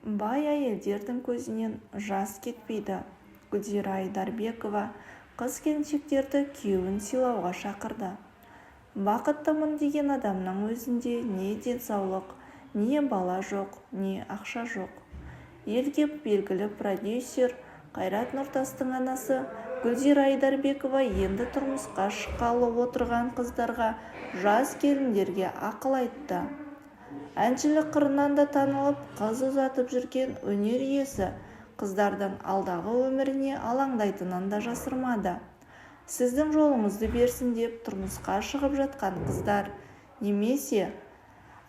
Бай әйелдердің көзінен жас кетпейді. Гүлзира Айдарбекова қыз-келіншектерді күйеуін сыйлауға шақырды. Бақыттымын деген адамның өзінде не денсаулық, не бала жоқ, не ақша жоқ. Елге белгілі продюсер Қайрат Нұртастың анасы Гүлзира Айдарбекова енді тұрмысқа шыққалы отырған қыздарға, жас келіндерге ақыл айтты. Әншілік қырынан да танылып, қыз ұзатып жүрген өнер иесі қыздардың алдағы өміріне алаңдайтынын да жасырмады. Сіздің жолыңызды берсін деп тұрмысқа шығып жатқан қыздар немесе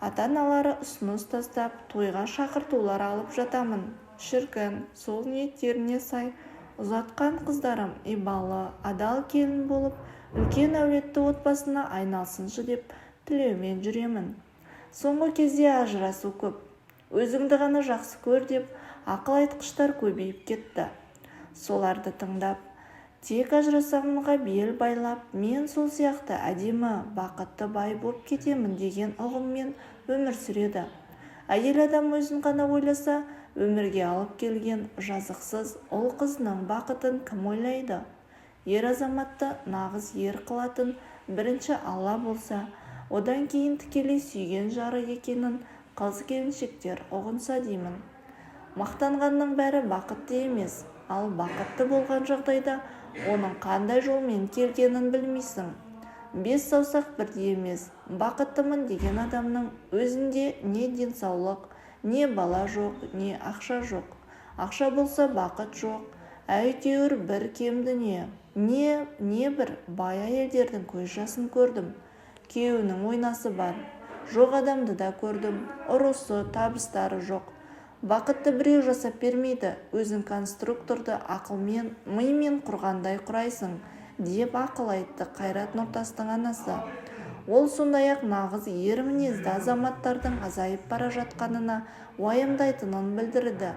ата-аналары ұсыныс тастап, тойға шақыртулар алып жатамын. Шіркін, сол ниеттеріне сай ұзатқан қыздарым ибалы, адал келін болып, үлкен әулетті отбасына айналсыншы деп тілеумен жүремін. Соңғы кезде ажырасу көп. Өзіңді ғана жақсы көр деп ақыл айтқыштар көбейіп кетті. Соларды тыңдап, тек ажырасамынға бел байлап, мен сол сияқты әдемі, бақытты бай боп кетемін деген ұғыммен өмір сүреді. Әйел адам өзін ғана ойласа, өмірге алып келген жазықсыз ұл-қызының бақытын кім ойлайды? Ер азаматты нағыз ер қылатын бірінші Алла болса, одан кейін тікелей сүйген жары екенін қыз-келіншектер ұғынса деймін. Мақтанғанның бәрі бақытты емес, ал бақытты болған жағдайда оның қандай жолмен келгенін білмейсің. Бес саусақ бірдей емес. Бақыттымын деген адамның өзінде не денсаулық, не бала жоқ, не ақша жоқ. Ақша болса, бақыт жоқ. Әйтеуір бір кем дүние. Не не бір бай әйелдердің көз жасын көрдім. Күйеуінің ойнасы бар. Жоқ адамды да көрдім. Ұрысы, табыстары жоқ. Бақытты біреу жасап бермейді, өзің конструкторды ақылмен, мимен құрғандай құрайсың, деп ақыл айтты Қайрат Нұртастың анасы. Ол сондай-ақ нағыз ер мінезді азаматтардың азайып бара жатқанына уайымдайтынын білдірді.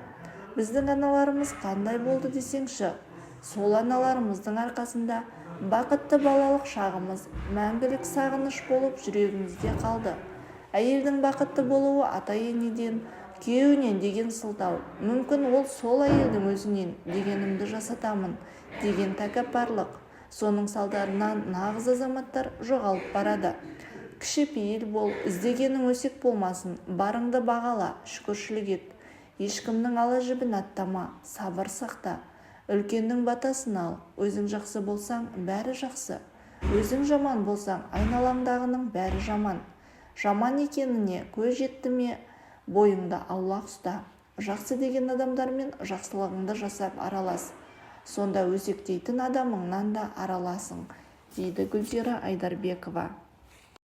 Біздің аналарымыз қандай болды десеңші. Сол аналарымыздың арқасында бақытты балалық шағымыз мәңгілік сағыныш болып жүрегімізде қалды. Әйелдің бақытты болуы ата-енеден, күйеуінен деген сылтау, мүмкін ол сол әйелдің өзінен дегенімді жасатамын деген тәкаппарлық. Соның салдарынан нағыз азаматтар жоғалып барады. Кішіпейіл бол, іздегенің өсек болмасын, барыңды бағала, шүкіршілік ет. Ешкімнің ала жібін аттама, сабыр сақта. Үлкеннің батасын ал. Өзің жақсы болсаң, бәрі жақсы. Өзің жаман болсаң, айналаңдағының бәрі жаман. Жаман екеніне көз жетті ме, бойыңды аулақ ұста. Жақсы деген адамдармен жақсылығыңды жасап аралас. Сонда өсектейтін адамыңнан да арыласың, дейді Гүлзира Айдарбекова.